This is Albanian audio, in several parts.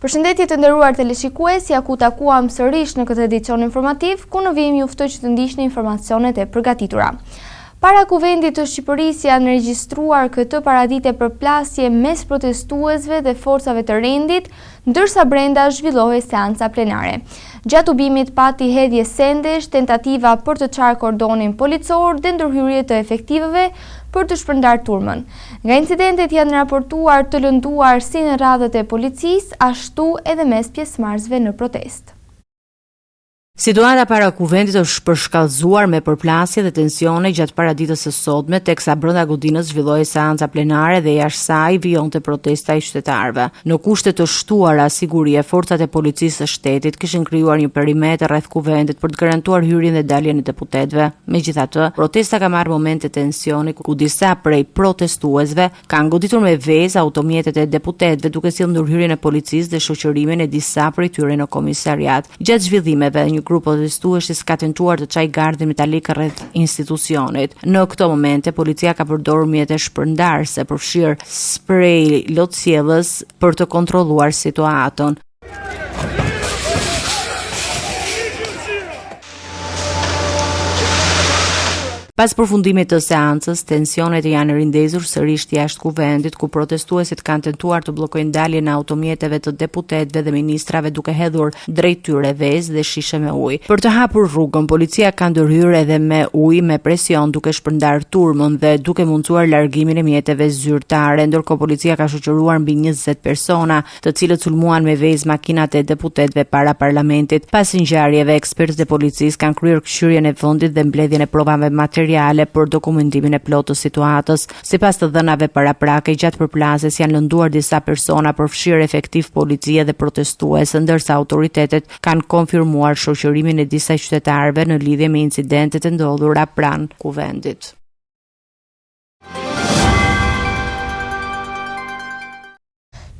Përshëndetje të nderuar teleshikues, ja ku u takuam sërish në këtë edicion informativ, ku në vijim ju ftoj që të ndiqni informacionet e përgatitura. Para Kuvendit të Shqipërisë janë regjistruar këtë paradite përplasje mes protestuesve dhe forcave të rendit, ndërsa brenda zhvillohej seanca plenare. Gjatë tubimit pati hedhje sendesh, tentativa për të çarë kordonin policor dhe ndërhyrje të efektivëve për të shpërndarë turmën. Nga incidentet janë raportuar të lënduar si në radhët e policisë, ashtu edhe mes pjesëmarrësve në protestë. Situata para Kuvendit është përshkallëzuar me përplasje dhe tensione gjatë paradites së sotme, teksa brenda godinës zhvillohej seanca plenare dhe jashtë saj vijonte protesta e qytetarëve. Në kushte të shtuara sigurie, forcat e policisë së shtetit kishin krijuar një perimetër rreth Kuvendit për të garantuar hyrjen dhe daljen e deputetëve. Megjithatë, protesta ka marrë momente tensioni ku disa prej protestuesve Kanë goditur me vezë automjetet e deputetëve duke sjellë ndërhyrjen e policisë dhe shoqërimin e disa prej tyre në komisariat. Gjatë zhvillimeve, një grup protestuesish ka tentuar të çajë gardhin metalik rreth institucionit. Në këto momente, policia ka përdorur mjete shpërndarëse, përfshirë sprej lotsjellës për të kontrolluar situatën. Pas përfundimit të seancës, tensionet janë rindezur sërish jashtë kuvendit, ku protestuesit kanë tentuar të bllokojnë daljen e automjeteve të deputetëve dhe ministrave duke hedhur drejt tyre vezë dhe shishe me ujë. Për të hapur rrugën, policia ka ndërhyrë edhe me ujë me presion duke shpërndarë turmën dhe duke mundësuar largimin e mjeteve zyrtare. Ndërkohë policia ka shoqëruar mbi 20 persona të cilët sulmuan me vezë makinat e deputetëve para parlamentit. Pas ngjarjeve, ekspertët e policisë kanë kryer këqyrjen e vendit dhe mbledhjen e provave materiale për dokumentimin e plotë të situatës. Sipas të dhënave paraprake, gjatë përplasjes janë lënduar disa persona, përfshirë efektivë policie dhe protestues, ndërsa autoritetet kanë konfirmuar shoqërimin e disa qytetarëve në lidhje me incidentet e ndodhura pranë kuvendit.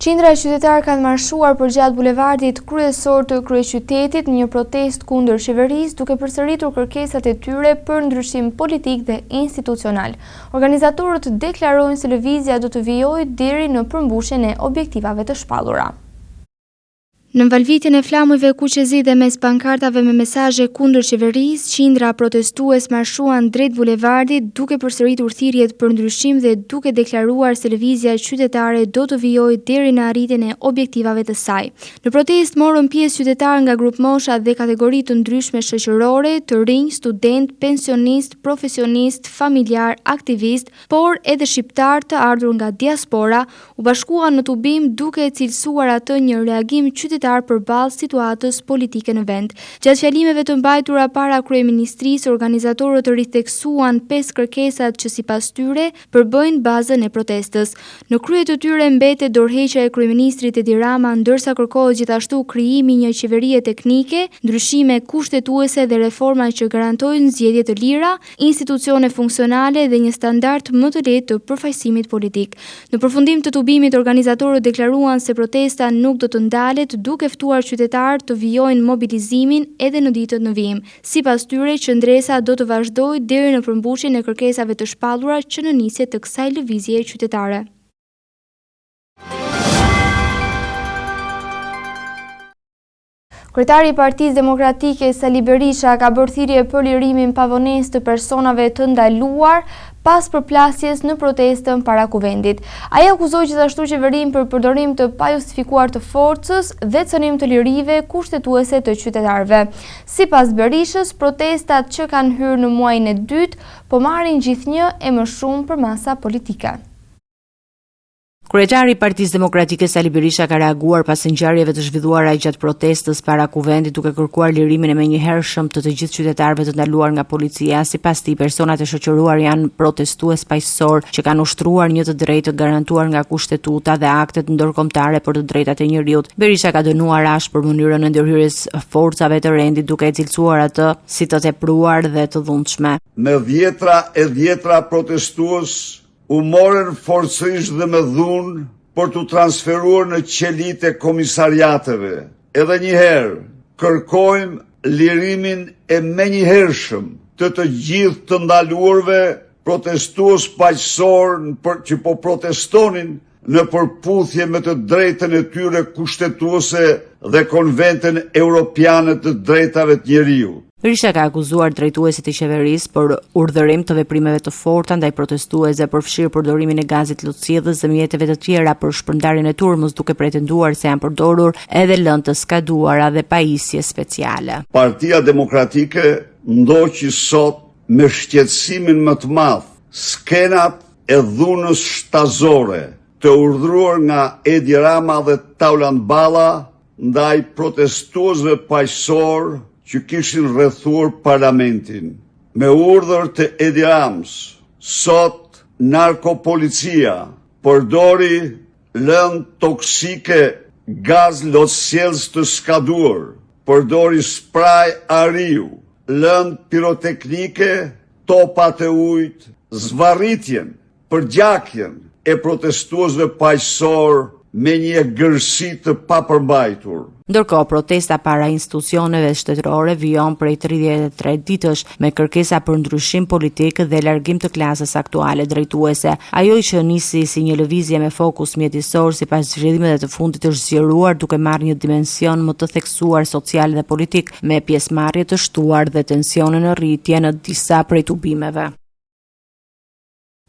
Qindra qytetarë kanë marshuar përgjatë bulevardit kryesor të kryeqytetit në një protestë kundër qeverisë, duke përsëritur kërkesat e tyre për ndryshim politik dhe institucional. Organizatorët deklarojnë se lëvizja do të vijojë deri në përmbushjen e objektivave të shpallura. Nën valvitjen e flamujve kuqezi dhe mes pankartave me mesazhe kundër qeverisë, qindra protestues marshuan drejt bulevardit duke përsëritur thirrjet për ndryshim dhe duke deklaruar se lëvizja qytetare do të vijojë deri në arritjen e objektivave të saj. Në protestë morën pjesë qytetarë nga grupmosha dhe kategori të ndryshme shoqërore, të rinj, studentë, pensionistë, profesionistë, familjarë, aktivistë, por edhe shqiptarë të ardhur nga diaspora, u bashkuan në tubim duke e cilësuar atë një reagim qytetar përballë situatës politike në vend. Gjatë fjalimeve të mbajtura para kryeministrisë, organizatorët ritheksuan pesë kërkesat që sipas tyre përbëjnë bazën e protestës. Në krye të tyre mbetet dorëheqja e kryeministrit Edi Rama, ndërsa kërkohet gjithashtu krijimi i një qeverie teknike, ndryshime kushtetuese dhe reforma që garantojnë zgjedhje të lira, institucione funksionale dhe një standard më të lehtë të përfaqësimit politik. Në përfundim të tubimit, organizatorët deklaruan se protesta nuk do të ndalet, duke ftuar qytetarët të vijojnë mobilizimin edhe në ditët në vijim. Sipas tyre, qëndresa do të vazhdojë deri në përmbushjen e kërkesave të shpallura që në nisje të kësaj lëvizjeje qytetare. Kryetari i Partisë Demokratike Sali Berisha ka bërë thirrje për lirimin pa vonesë të personave të ndaluar pas përplasjes në protestën para Kuvendit. Ai akuzoi gjithashtu qeverinë për përdorim të pajustifikuar të forcës dhe cënim të lirive kushtetuese të qytetarëve. Sipas Berishës, protestat që kanë hyrë në muajin e dytë po marrin gjithnjë e më shumë përmasa politike. Kryetari i Partisë Demokratike Sali Berisha ka reaguar pas ngjarjeve të zhvilluara gjatë protestës para Kuvendit duke kërkuar lirimin e menjëhershëm të të gjithë qytetarëve të ndaluar nga policia. Sipas tij, personat e shoqëruar janë protestues paqësorë që kanë ushtruar një të drejtë të garantuar nga Kushtetuta dhe aktet ndërkombëtare për të drejtat e njeriut. Berisha ka dënuar ashpër mënyrën e ndërhyrjes forcave të rendit duke e cilësuar atë si të tepruar dhe të dhunshme. Me dhjetra e dhjetra protestues U morën forcërisht dhe me dhunë për t'u transferuar në qelitë e komisariateve. Edhe një herë, kërkojmë lirimin e menjëhershëm të të gjithë të ndaluarve protestues paqësorë që po protestonin në përputhje me të drejtën e tyre kushtetuese dhe Konventën Europiane të Drejtave të Njeriut. Berisha ka akuzuar drejtuesit e qeverisë për urdhërim të veprimeve të forta ndaj protestuesve, përfshirë përdorimin e gazit lotsjellës dhe mjeteve të tjera për shpërndarjen e turmës, duke pretenduar se janë përdorur edhe lëndë të skaduara dhe pajisje speciale. Partia Demokratike ndoqi sot me shqetësimin më të madh skenat e dhunës shtazore të urdhëruar nga Edi Rama dhe Taulant Balla ndaj protestuesve paqësorë që kishin rrethuar parlamentin. Me urdhër të Edi Ramës, sot narkopolicia përdori lëndë toksike gaz lotsjellës të skaduar, përdori spraj ariu, lëndë piroteknike, topat e ujit, zvarritjen, përgjakjen e protestuesve paqësorë me një egërsi të papërmbajtur. Ndërkohë, protesta para institucioneve shtetërore vijon prej 33 ditësh me kërkesa për ndryshim politik dhe largim të klasës aktuale drejtuese. Ajo që nisi si një lëvizje me fokus mjedisor sipas zhvillimeve të fundit është zgjeruar duke marrë një dimension më të theksuar social dhe politik me pjesëmarrje të shtuar dhe tensione në rritje në disa prej tubimeve.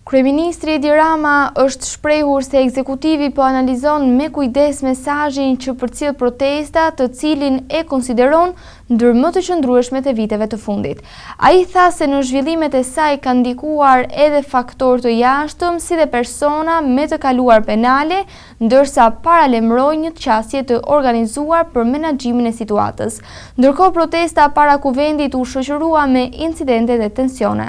Kryeministri Edi Rama është shprehur se ekzekutivi po analizon me kujdes mesazhin që përcjell protesta, të cilin e konsideron ndër më të qëndrueshmet e viteve të fundit. Ai tha se në zhvillimet e saj kanë ndikuar edhe faktorë të jashtëm si dhe persona me të kaluar penale, ndërsa paralajmëroi një qasje të organizuar për menaxhimin e situatës. Ndërkohë protesta para Kuvendit u shoqërua me incidente dhe tensione.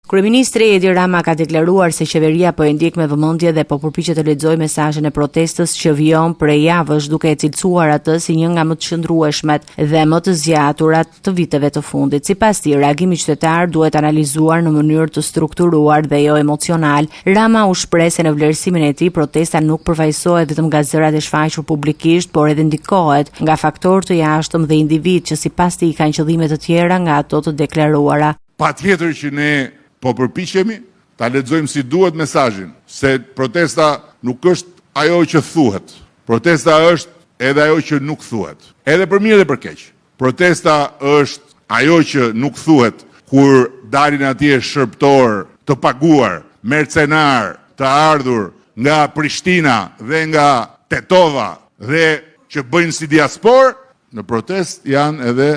Kryeministri Edi Rama ka deklaruar se qeveria po e ndjek me vëmendje dhe po përpiqet të lexojë mesazhin e protestës që vijon prej javësh duke e cilësuar atë si një nga më të qëndrueshmet dhe më të zgjaturat të viteve të fundit. Sipas tij, reagimi qytetar duhet analizuar në mënyrë të strukturuar dhe jo emocional. Rama u shpreh se në vlerësimin e tij protesta nuk përfaqësohet vetëm nga zërat e shfaqur publikisht, por edhe ndikohet nga faktorë të jashtëm dhe individë që sipas tij kanë qëllime të tjera nga ato të deklaruara. Patjetër që ne po përpiqemi ta lexojmë si duhet mesazhin, se protesta nuk është ajo që thuhet. Protesta është edhe ajo që nuk thuhet. Edhe për mirë dhe për keq. Protesta është ajo që nuk thuhet kur dalin atje shërbëtorë të paguar, mercenarë të ardhur nga Prishtina dhe nga Tetova dhe që bëjnë si diasporë, Në protestë janë edhe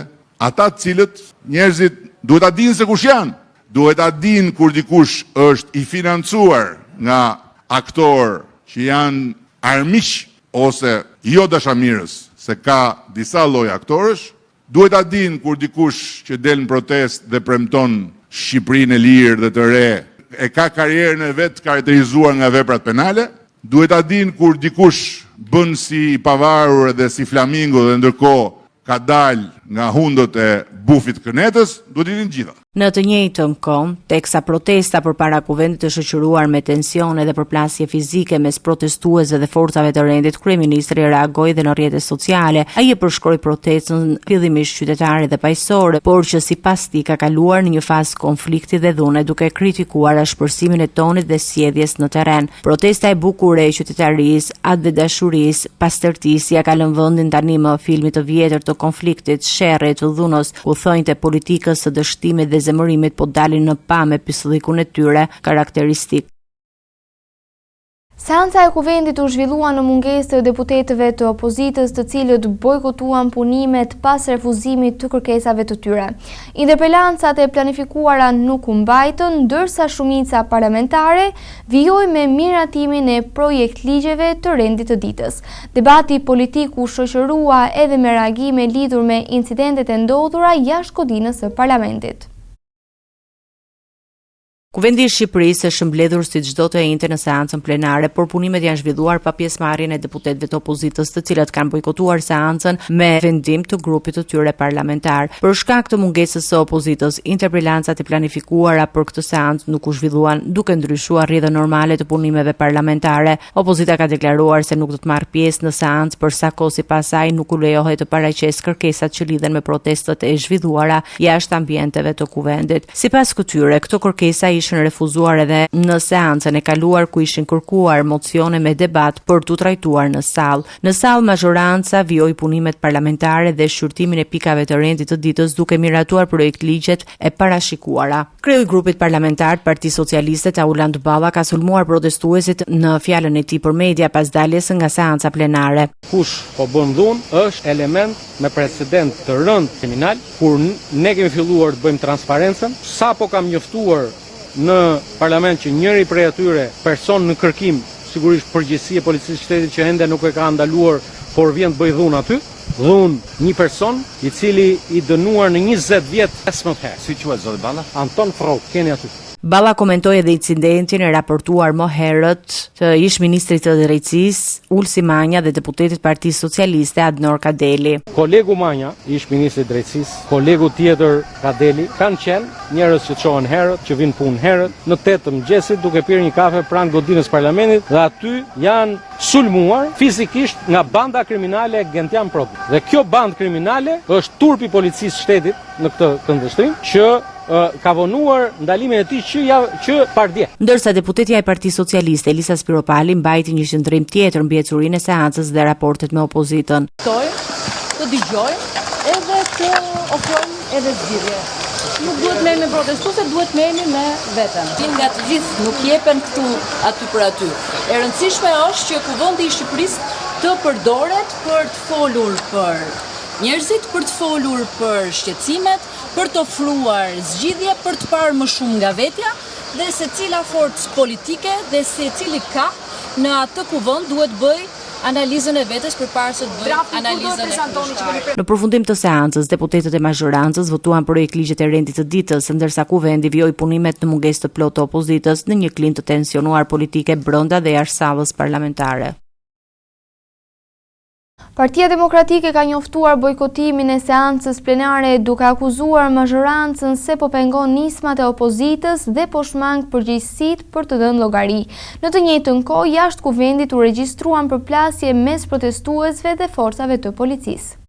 ata të cilët njerëzit duhet ta dinë se kush janë. Duhet ta dinë kur dikush është i financuar nga aktorë që janë armiq ose jo dashamirës, se ka disa lloj aktorësh. Duhet ta dinë kur dikush që del në protestë dhe premton Shqipërinë e lirë dhe të re, e ka karrierën e vet të karakterizuar nga veprat penale. Duhet ta dinë kur dikush bën si i pavarur dhe si flamingo dhe ndërkohë ka dalë nga hundët e bufit të kënetës, duhet t'i dinë të gjitha. Në të njëjtën kohë, teksa protesta përpara Kuvendit është shoqëruar me tensione dhe përplasje fizike mes protestuesve dhe forcave të rendit, kryeministri reagoi dhe në rrjetet sociale. Ai e përshkroi protestën fillimisht qytetare dhe paqësore, por që sipas tij ka kaluar në një fazë konflikti dhe dhune duke kritikuar ashpërsimin e tonit dhe sjelljes në terren. Protesta e bukur e qytetarisë, atdhedashurisë, pastërtisë ia ka lënë vendin tani më filmit të vjetër të konfliktit, sherrit, dhunës, ku thonjtë e politikës së dështimit dhe zemërimit po dalin në pah me pisllikun e tyre karakteristik. Seanca e Kuvendit u zhvillua në mungesë të deputetëve të opozitës, të cilët bojkotuan punimet pas refuzimit të kërkesave të tyre. Interpelancat e planifikuara nuk u mbajtën, ndërsa shumica parlamentare vijoi me miratimin e projektligjeve të rendit të ditës. Debati politik u shoqërua edhe me reagime lidhur me incidentet e ndodhura jashtë godinës së parlamentit. Kuvendi i Shqipërisë është mbledhur si çdo të enjte në seancën plenare, por punimet janë zhvilluar pa pjesëmarrjen e deputetëve të opozitës, të cilët kanë bojkotuar seancën me vendim të grupit të tyre parlamentar. Për shkak të mungesës së opozitës, interpelancat e planifikuara për këtë seancë nuk u zhvilluan, duke ndryshuar rrjedhën normale të punimeve parlamentare. Opozita ka deklaruar se nuk do të marrë pjesë në seancë për sa kohë sipas saj nuk u lejohet të paraqesë kërkesat që lidhen me protestat e zhvilluara jashtë ambienteve të Kuvendit. Sipas këtyre, këto kërkesa ishin refuzuar edhe në seancën e kaluar ku ishin kërkuar mocione me debat për t'u trajtuar në sallë. Në sallë mazhoranca vijoi punimet parlamentare dhe shqyrtimin e pikave të rendit të ditës duke miratuar projektligjet e parashikuara. Kreu i grupit parlamentar të Partisë Socialiste Taulant Balla ka sulmuar protestuesit në fjalën e tij për media pas daljes nga seanca plenare. Kush po bën dhunë është element me precedent të rëndë kriminal, kur ne kemi filluar të bëjmë transparencën, sapo kam njoftuar në parlament që njëri prej atyre person në kërkim, sigurisht përgjegjësi e policisë së shtetit që ende nuk e ka ndaluar, por vjen të bëjë dhunë aty, dhunë një person i cili i dënuar në 20 vjet 15 herë. Si quhet zoti Balla? Anton Frrok, keni aty. Balla komentoi edhe incidentin e raportuar më herët të ish-ministrit të Drejtësisë, Ulsi Manja dhe deputetit të Partisë Socialiste, Adnor Kadeli. Kolegu Manja, ish-ministri i Drejtësisë, kolegu tjetër Kadeli, kanë qenë njerëz që çohen herët, që vijnë punë herët, në 8 të mëngjesit duke pirë një kafe pranë godinës së parlamentit dhe aty janë sulmuar fizikisht nga banda kriminale e Gentian Progit. Dhe kjo bandë kriminale është turpi i policisë së shtetit në këtë këndvështrim që ka vonuar ndalimin e tij që ja që pardje. Ndërsa deputetja e Partisë Socialiste Elisa Spiropali mbajti një qëndrim tjetër mbi ecurinë e seancës dhe raportet me opozitën. Ftojmë, të dëgjojmë edhe të ofrojmë edhe zgjidhje. Nuk duhet merremi me protestuesit, duhet merremi me veten. Vijnë nga të gjithë, nuk jepen këtu aty për aty. E rëndësishme është që Kuvendi i Shqipërisë të përdoret për të folur për njerëzit, për të folur për shqetësimet, për të ofruar zgjidhje, për të parë më shumë nga vetja dhe secila forcë politike dhe secili kah në atë kuvend duhet të bëjë analizën e vetes përpara se të bëjë analizën e kundërshtarit. Në përfundim të seancës, deputetët e mazhorancës votuan projektligjet e rendit të ditës, ndërsa Kuvendi vijoi punimet në mungesë të plotë të opozitës në një klimë të tensionuar politike brenda dhe jashtë sallës parlamentare. Partia Demokratike ka njoftuar bojkotimin e seancës plenare duke akuzuar mazhorancën se po pengon nismat e opozitës dhe po shmang përgjegjësitë për të dhënë llogari. Në të njëjtën kohë, jashtë Kuvendit u regjistruan përplasje mes protestuesve dhe forcave të policisë.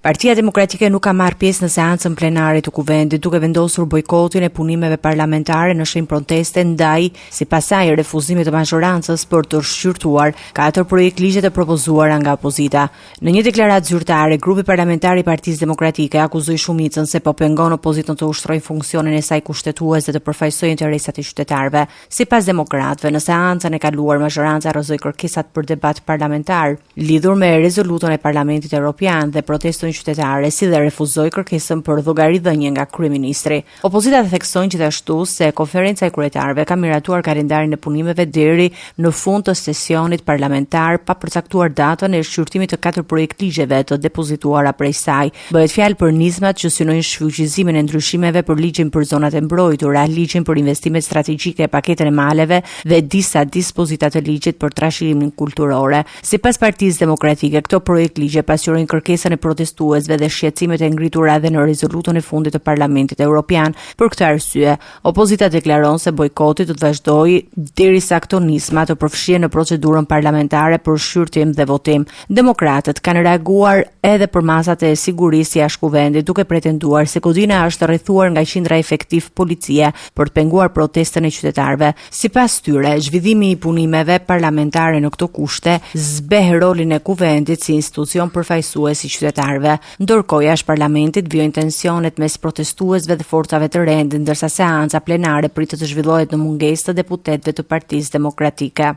Partia Demokratike nuk ka marrë pjesë në seancën plenare të Kuvendit, duke vendosur bojkotin e punimeve parlamentare në shenjë proteste ndaj, sipas saj, refuzimit të mazhorancës për të shqyrtuar katër projektligjet e propozuara nga opozita. Në një deklaratë zyrtare, grupi parlamentar i Partisë Demokratike akuzoi shumicën se po pengon opozitën të ushtrojë funksionin e saj kushtetues dhe të përfaqësojë interesat e qytetarëve. Sipas demokratëve, në seancën e kaluar mazhoranca rrëzoi kërkesat për debat parlamentar lidhur me rezolutën e Parlamentit Europian dhe protestën qytetare, si dhe refuzoi kërkesën për llogaridhënie nga kryeministri. Opozita thekson gjithashtu se konferenca e kryetarëve ka miratuar kalendarin e punimeve deri në fund të sesionit parlamentar pa përcaktuar datën e shqyrtimit të katër projektligjeve të depozituara prej saj. Bëhet fjalë për nismat që synojnë shfuqizimin e ndryshimeve për ligjin për zonat e mbrojtura, ligjin për investimet strategjike, paketën e maleve dhe disa dispozita të ligjit për trashëgiminë kulturore. Sipas Partisë Demokratike, këto projektligje pasqyrojnë kërkesën e protestuesve dhe shqetësimet e ngritura edhe në rezolutën e fundit të Parlamentit Evropian. Për këtë arsye, opozita deklaron se bojkoti do të vazhdojë derisa këto nisma të përfshihen në procedurën parlamentare për shqyrtim dhe votim. Demokratët kanë reaguar edhe për masat e sigurisë jashtë Kuvendit, duke pretenduar se godina është rrethuar nga qindra efektivë policie për të penguar protestën e qytetarëve. Sipas tyre, zhvillimi i punimeve parlamentare në këto kushte zbeh rolin e Kuvendit si institucion përfaqësues i qytetarëve. Ndërkohë, jashtë parlamentit vijojnë tensionet mes protestuesve dhe forcave të rendit, ndërsa seanca plenare pritet të zhvillohet në mungesë të deputetëve të Partisë Demokratike.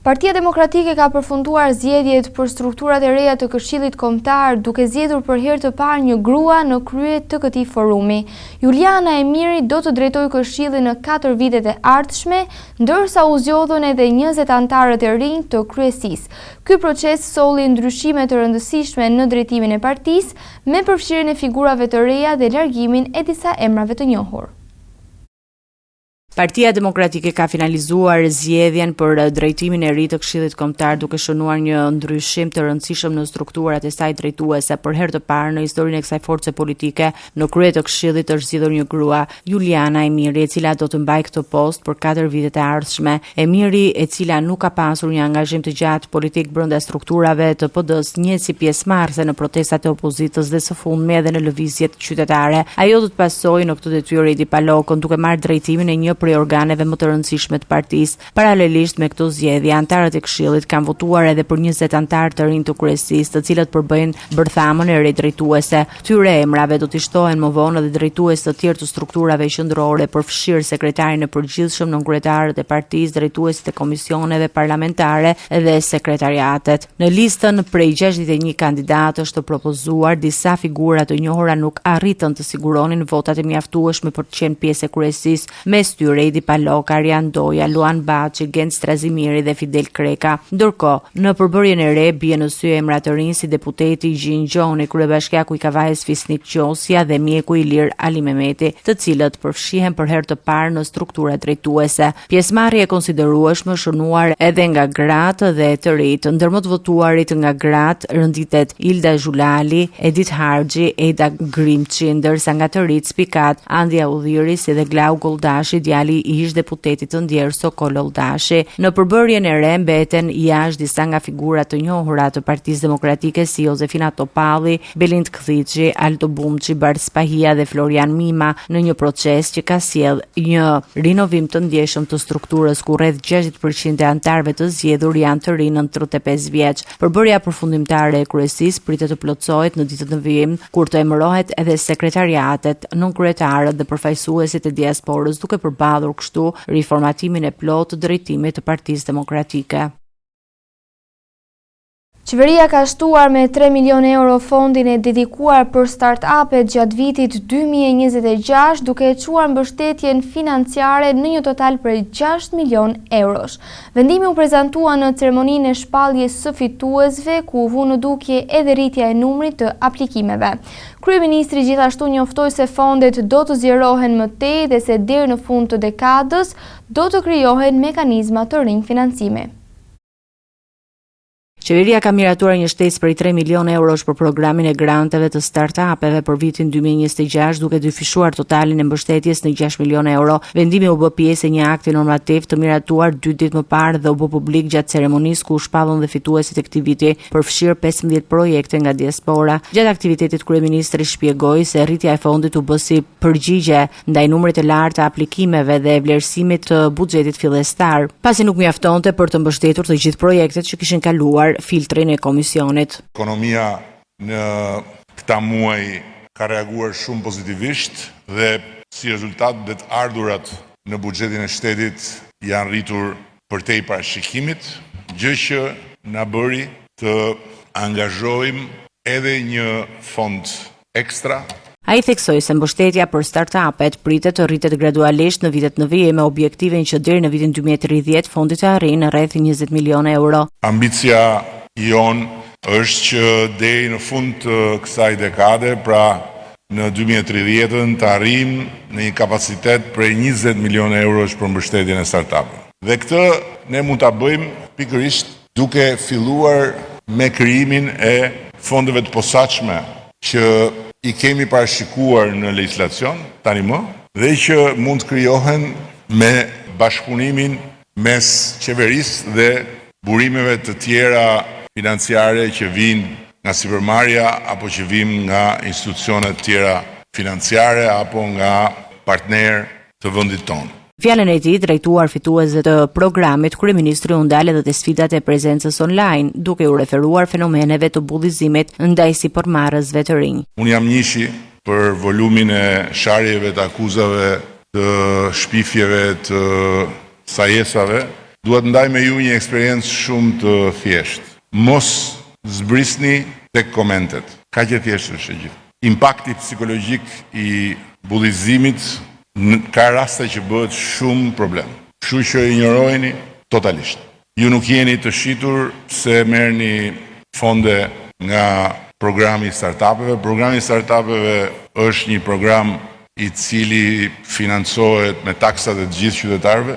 Partia Demokratike ka përfunduar zgjedhjet për strukturat e reja të Këshillit Kombëtar, duke zgjedhur për herë të parë një grua në krye të këtij forumi. Juliana Emiri do të drejtojë Këshillin në katër vitet e ardhshme, ndërsa u zgjodhën edhe 20 anëtarët e rinj të kryesisë. Ky proces solli ndryshime të rëndësishme në drejtimin e partisë, me përfshirjen e figurave të reja dhe largimin e disa emrave të njohur. Partia Demokratike ka finalizuar zgjedhjen për drejtimin e ri të Këshillit Kombëtar duke shënuar një ndryshim të rëndësishëm në strukturat e saj drejtuese. Për herë të parë në historinë e kësaj force politike, në krye të Këshillit është zgjedhur një grua, Juliana Emiri, e cila do të mbajë këtë post për 4 vitet e ardhshme. Emiri, e cila nuk ka pasur një angazhim të gjatë politik brenda strukturave të PD-së, njihet si pjesëmarrëse në protestat e opozitës dhe së fundmi edhe në lëvizjet qytetare. Ajo do të pasojë në këtë detyrë Edi Palokën, duke marrë drejtimin e një prej organeve më të rëndësishme të partisë. Paralelisht me këto zgjedhje, anëtarët e Këshillit kanë votuar edhe për 20 anëtarë të rinj të kryesisë, të cilët përbëjnë bërthamën e re drejtuese. Këtyre emrave do t'i shtohen më vonë edhe drejtues të tjerë të strukturave qendrore, përfshirë sekretarin e përgjithshëm, nënkryetarët e partisë, drejtuesit e komisioneve parlamentare dhe sekretariatet. Në listën prej 61 kandidatësh të propozuar, disa figura të njohura nuk arritën të siguronin votat e mjaftueshme për të qenë pjesë e kryesisë, mes tyre Edi Paloka, Arian Ndoja, Luan Baçi, Gent Strazimiri dhe Fidel Kreka. Ndërkohë, në përbërjen e re bien në sy emra të rinj si deputeti Gjin Gjoni, kryebashkiaku i Kavajës Fisnik Qosja dhe mjeku Ilir Alimehmeti, të cilët përfshihen për herë të parë në strukturat drejtuese. Pjesëmarrje e konsiderueshme është shënuar edhe nga gratë dhe të rinjtë. Ndër më të votuarit nga gratë renditet Ilda Zhulali, Edit Harxhi, Eda Grimçi, ndërsa nga të rinjtë spikat Andia Ulliri si dhe Glauk Olldashi, djali i ish-deputetit të ndjerë Sokol Olldashi. Në përbërjen e re mbeten jashtë disa nga figura të njohura të Partisë Demokratike si Jozefina Topalli, Belind Këlliçi, Aldo Bumçi, Bardh Spahia dhe Florian Mima në një proces që ka sjellë një rinovim të ndjeshëm të strukturës ku rreth 60% e anëtarëve të zgjedhur janë të rinj nën 35 vjeç. Përbërja përfundimtare e kryesisë pritet të plotësohet në ditët në vijim, kur të emërohet edhe sekretariatet, nënkryetarët dhe përfaqësuesit e diasporës, duke përballur kështu riformatimin e plotë të drejtimit të Partisë Demokratike. Qeveria ka shtuar me 3 milionë euro fondin e dedikuar për start-upet gjatë vitit 2026, duke e çuar mbështetjen financiare në një total prej 6 milionë eurosh. Vendimi u prezantua në ceremoninë e shpalljes së fituesve, ku u vu në dukje edhe rritja e numrit të aplikimeve. Kryeministri gjithashtu njoftoi se fondet do të zgjerohen më tej dhe se deri në fund të dekadës do të krijohen mekanizma të rinj financimi. Qeveria ka miratuar një shtesë prej 3 milionë eurosh për programin e granteve të startup-eve për vitin 2026, duke dyfishuar totalin e mbështetjes në 6 milionë euro. Vendimi u bë pjesë e një akti normativ të miratuar dy ditë më parë dhe u bë publik gjatë ceremonisë ku u shpallën dhe fituesit e këtij viti, përfshirë 15 projekte nga diaspora. Gjatë aktivitetit kryeministri shpjegoi se rritja e fondit u bë si përgjigje ndaj numrit të lartë të aplikimeve dhe vlerësimit të buxhetit fillestar, pasi nuk mjaftonte për të mbështetur të gjithë projektet që kishin kaluar filtrin e komisionit. Ekonomia në këta muaj ka reaguar shumë pozitivisht dhe si rezultat dhe të ardhurat në buxhetin e shtetit janë rritur përtej parashikimit, gjë që na bëri të angazhojmë edhe një fond ekstra. Ai theksoi se mbështetja për startup-et pritet të rritet gradualisht në vitet në vijim me objektivin që deri në vitin 2030 fondi të arrijë në rreth 20 milionë euro. Ambicia jonë është që deri në fund të kësaj dekade, pra në 2030-ën, të arrijmë në një kapacitet prej 20 milionë eurosh për mbështetjen e startup-eve. Dhe këtë ne mund ta bëjmë pikërisht duke filluar me krijimin e fondeve të posaçme që i kemi parashikuar në legjislacion tani më dhe që mund të krijohen me bashkëpunimin mes qeverisë dhe burimeve të tjera financiare që vijnë nga sipërmarrja apo që vijnë nga institucione të tjera financiare apo nga partnerë të vendit tonë. Fjalën e tij drejtuar fituesve të programit, kryeministri u ndal edhe te sfidat e prezencës online, duke u referuar fenomeneve të bullizimit ndaj sipërmarrësve të rinj. Unë jam njëshi për volumin e sharjeve, të akuzave, të shpifjeve, të sajesave. Dua të ndaj me ju një eksperiencë shumë të thjeshtë. Mos zbrisni tek komentet. Kaq e thjeshtë është e gjitha. Impakti psikologjik i bullizimit ka raste që bëhet shumë problem. Kështu që injorojeni totalisht. Ju nuk jeni të shitur se merrni fonde nga programi i startup-eve. Programi i startup-eve është një program I cili financohet me taksat e të gjithë qytetarëve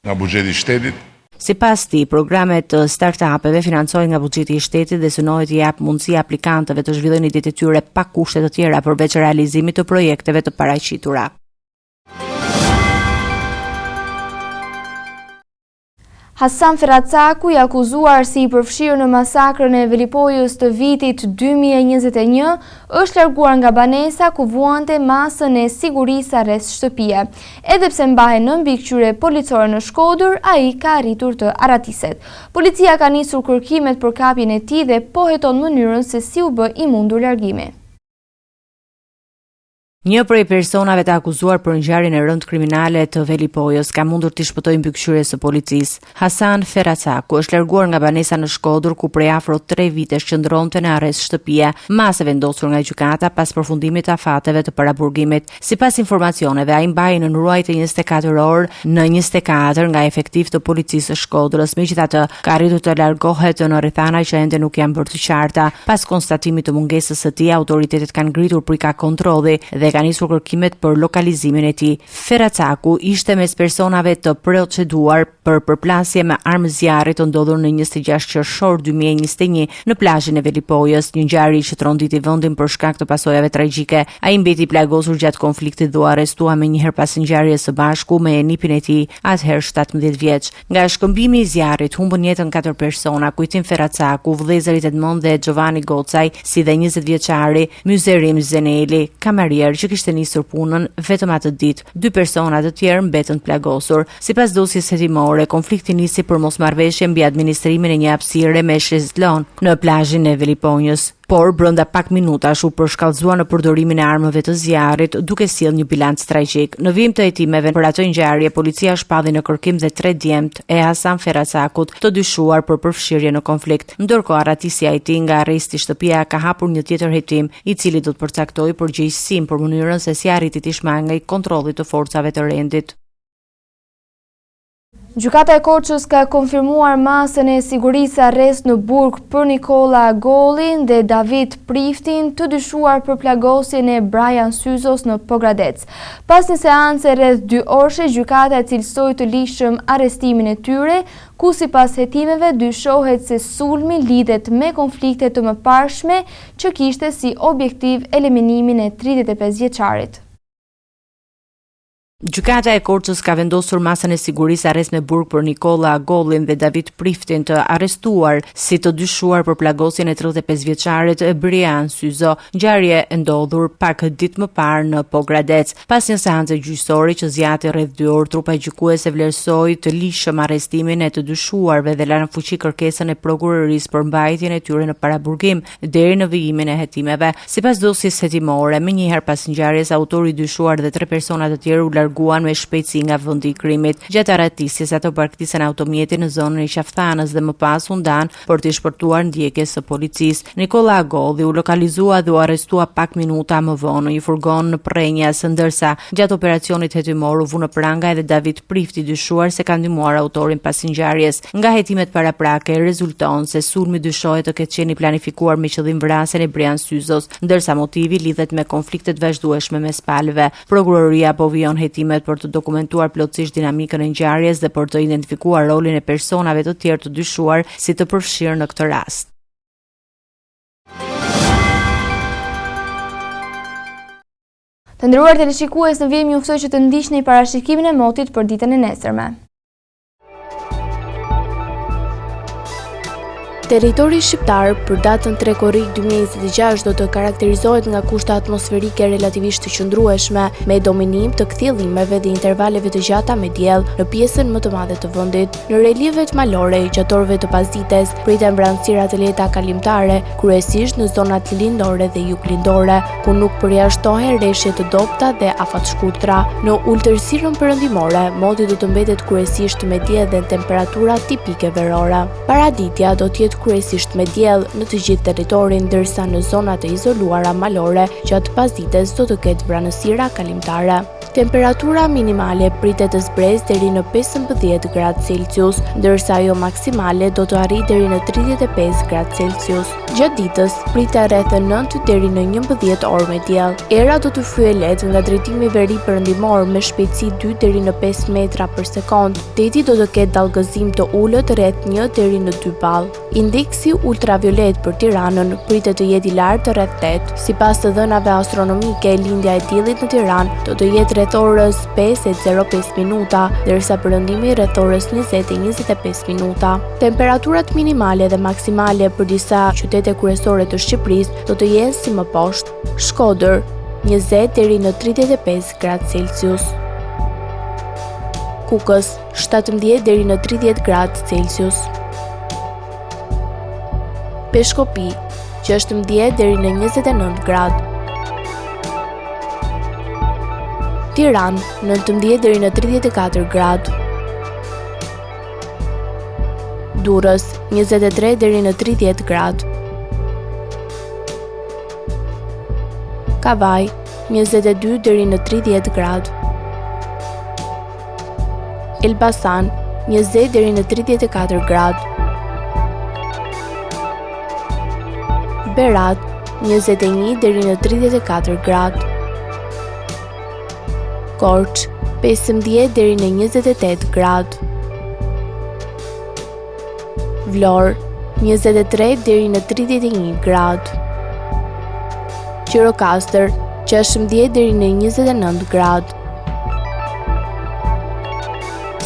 nga buxheti i shtetit. Sipas tij, programet të startup-eve financohen nga buxheti i shtetit dhe synohet t'i japë mundësi aplikantëve të zhvillojnë idetë e tyre pa kushte të tjera përveç realizimit të projekteve të paraqitura. Hasan Ferracaku, i akuzuar si i përfshirë në masakrën e Velipojës të vitit 2021, është larguar nga banesa ku vuante masën e sigurisë arrest shtëpie. Edhe pse mbahej në mbikëqyrje policore në Shkodër, ai ka arritur të arratiset. Policia ka nisur kërkimet për kapjen e tij dhe po heton mënyrën se si u bë i mundur largimi. Një prej personave të akuzuar për ngjarjen e rëndë kriminale të Velipojës ka mundur t'i shpëtojë mbikëqyrjes së policisë. Hasan Ferracaku është larguar nga banesa në Shkodër ku prej afro 3 vitesh qëndronte në arrest shtëpie, masë e vendosur nga gjykata pas përfundimit të afateve të paraburgimit. Sipas informacioneve, ai mbahej nën ruajtje 24 orë në 24 nga efektivë të policisë së Shkodrës. Megjithatë, ka arritur të largohet në rrethana që ende nuk janë bërë të qarta. Pas konstatimit të mungesës së tij, autoritetet kanë ngritur pika kontrolli dhe kanë nisur kërkimet për lokalizimin e tij. Ferracaku ishte mes personave të proceduar për përplasje me armë zjarri të ndodhur në 26 qershor 2021 në plazhin e Velipojës, një ngjarje që tronditi vendin për shkak të pasojave tragjike. Ai mbeti i plagosur gjatë konfliktit dhe u arrestua menjëherë pas ngjarjes së bashku me nipin e tij, atëherë 17 vjeç. Nga shkëmbimi i zjarrit humbën jetën katër persona, Kujtim Ferracaku, vëllezërit Edmond dhe Xhovani Gocaj, si dhe 20 vjeçari Myzerim Zeneli, kamarier që kishte nisur punën vetëm atë ditë. Dy persona të tjerë mbetën të plagosur. Sipas dosjes hetimore, konflikti nisi për mosmarrëveshje mbi administrimin e një hapësire me shezlon në plazhin e Veliponjës, por brenda pak minutash u përshkallëzua në përdorimin e armëve të zjarrit, duke sjellë një bilanc tragjik. Në vijim të hetimeve për atë ngjarje, policia shpalli në kërkim dhe tre djemtë e Hasan Ferracakut, të dyshuar për përfshirje në konflikt. Ndërkohë, arratisja e tij nga arresti shtëpia ka hapur një tjetër hetim, i cili do të përcaktojë përgjegjësinë për mënyrën se si arriti t'i shmangej kontrollit të forcave të rendit. Gjykata e Korçës ka konfirmuar masën e sigurisë arrest në burg për Nikolla Agollin dhe David Priftin, të dyshuar për plagosjen e Brian Syzos në Pogradec. Pas një seance rreth 2 orëshe, gjykata e cilësoi të ligjshëm arrestimin e tyre, ku sipas hetimeve dyshohet se sulmi lidhet me konflikte të mëparshme që kishte si objektiv eliminimin e 35 vjeçarit. Gjykata e Korçës ka vendosur masën e sigurisë arrest me burg për Nikolla Agollin dhe David Priftin të arrestuar si të dyshuar për plagosjen e 35 vjeçarit Brian Syzo, ngjarje e ndodhur pak ditë më parë në Pogradec. Pas një seance gjyqësore që zgjati rreth 2 orë, trupa gjykuese vlerësoi të ligjshëm arrestimin e të dyshuarve dhe la në fuqi kërkesën e prokurorisë për mbajtjen e tyre në paraburgim deri në vijimin e hetimeve. Sipas dosjes hetimore, menjëherë pas ngjarjes, autori i dyshuar dhe tre persona të tjerë u larguan me shpejtësi nga vendi i krimit. Gjatë arratisjes, ato braktisën automjetin në zonën e Qafë-Thanës dhe më pas u ndanë për t'i shpëtuar ndjekjes së policisë. Nikolla Agolli u lokalizua dhe u arrestua pak minuta më vonë në një furgon në Prrenjas, ndërsa gjatë operacionit hetimor u vu në pranga edhe David Prifti, i dyshuar se ka ndihmuar autorin pas ngjarjes. Nga hetimet paraprake rezulton se sulmi dyshohet të ketë qenë i planifikuar me qëllim vrasjen e Brian Syzos, ndërsa motivi lidhet me konflikte të vazhdueshme mes palëve. Prokuroria po vijon hetimet për të dokumentuar plotësisht dinamikën e ngjarjes dhe për të identifikuar rolin e personave të tjerë të dyshuar si të përfshirë në këtë rast. Të nderuar teleshikues, në vijim ju ftoj që të ndiqni parashikimin e motit për ditën e nesërme. Territori shqiptar për datën 3 korrik 2026 do të karakterizohet nga kushte atmosferike relativisht të qëndrueshme, me dominim të kthjellimeve dhe intervaleve të gjata me diell në pjesën më të madhe të vendit. Në relievet malore, gjatë orëve të pasdites, priten vranësira të lehta kalimtare, kryesisht në zonat lindore dhe juglindore, ku nuk përjashtohen reshje të dobëta dhe afatshkurtra. Në ultësirën perëndimore, moti do të mbetet kryesisht me diell dhe temperatura tipike verore. Paraditja do të jetë kryesisht me diell në të gjithë territorin, ndërsa në zonat e izoluara malore gjatë pasdites do të ketë vranësira kalimtare. Temperatura minimale pritet të zbresë deri në 15 gradë Celsius, ndërsa ajo maksimale do të arrijë deri në 35 gradë Celsius. Gjatë ditës, priten rreth 9 deri në 11 orë me diell. Era do të fryjë lehtë nga drejtimi veri-perëndimor me shpejtësi 2 deri në 5 metra për sekondë. Deti do të ketë dallgëzim të ulët rreth 1 deri në 2 ballë. Indeksi ultraviolet për Tiranën pritet të jetë i lartë rreth 8. Sipas të dhënave astronomike, lindja e diellit në Tiranë do të jetë rreth orës 5:05 minuta, ndërsa perëndimi rreth orës 20:25 minuta. Temperaturat minimale dhe maksimale për disa qytete kryesore të Shqipërisë do të jenë si më poshtë. Shkodër, 20 deri në 35 gradë Celsius. Kukës, 17 deri në 30 gradë Celsius. Peshkopi, 16 deri në 29 gradë. Tiranë, 19 deri në 34 gradë. Durrës, 23 deri në 30 gradë. Kavajë, 22 deri në 30 gradë. Elbasan, 20 deri në 34 gradë. Berat, 21 deri në 34 gradë. Korçë, 15 deri në 28 gradë. Vlorë, 23 deri në 31 gradë. Gjirokastër, 16 deri në 29 gradë.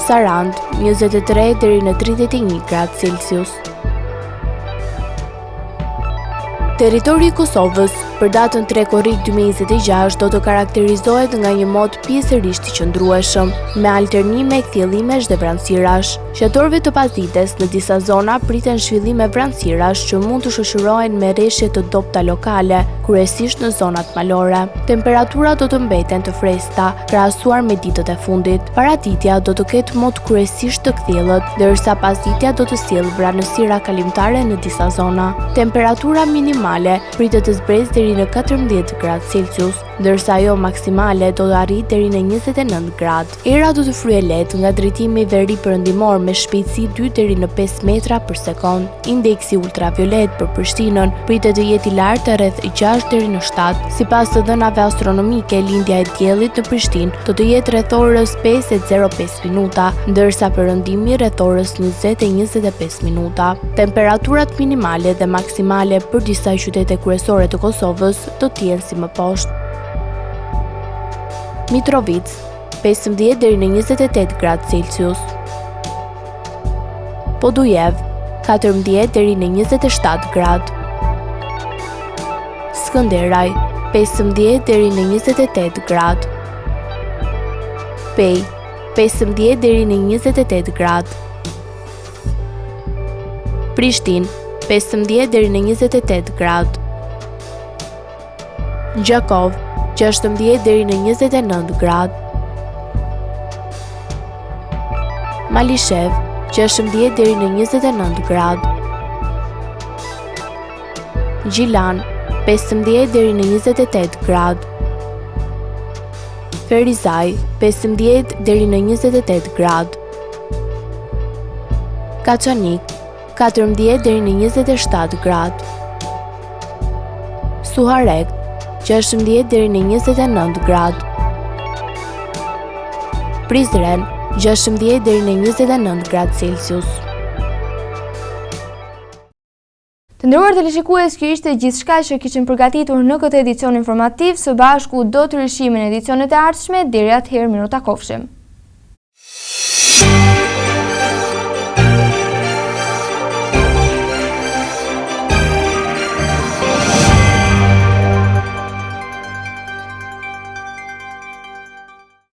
Sarandë, 23 deri në 31 gradë Celsius. Territori i Kosovës për datën 3 korrik 2026 do të karakterizohet nga një mot pjesërisht i qëndrueshëm, me alternime kthjellimesh dhe vranësirash. Gjatë orëve të pasdites në disa zona priten zhvillime vranësirash që mund të shoqërohen me reshje të dobëta lokale, kryesisht në zonat malore. Temperaturat do të mbeten të freskëta, krahasuar me ditët e fundit. Paraditja do të ketë mot kryesisht të kthjellët, ndërsa pasditja do të sjellë vranësira kalimtare në disa zona. Temperatura minimale pritet të zbresë deri në 14 gradë Celsius, ndërsa ajo maksimale do të arrijë deri në 29 gradë. Era do të fryjë lehtë nga drejtimi veri-perëndimor me shpejtësi 2 deri në 5 metra për sekondë. Indeksi ultraviolet për Prishtinën pritet të jetë i lartë rreth 6 deri në 7. Sipas të dhënave astronomike, lindja e diellit në Prishtinë do të jetë rreth orës 5:05 minuta, ndërsa perëndimi rreth orës 20:25 minuta. Temperaturat minimale dhe maksimale për disa qytete kryesore të Kosovës do të jenë si më poshtë. Mitrovicë, 15 deri në 28 gradë Celsius. Podujevë, 14 deri në 27 gradë. Skënderaj, 15 deri në 28 gradë. Pejë, 15 deri në 28 gradë. Prishtinë, 15 deri në 28 gradë. Gjakovë, 16 deri në 29 gradë. Malishevë, 16 deri në 29 gradë. Gjilan, 15 deri në 28 gradë. Ferizaj, 15 deri në 28 gradë. Kaçanik, 14 deri në 27 gradë. Suharekë, 16 deri në 29 gradë. Prizren, 16 deri në 29 gradë Celsius. Të nderuar teleshikues, kjo ishte gjithçka që kishim përgatitur në këtë edicion informativ, së bashku do të rishihemi në edicionet e ardhshme, deri atëherë mirutakofshim.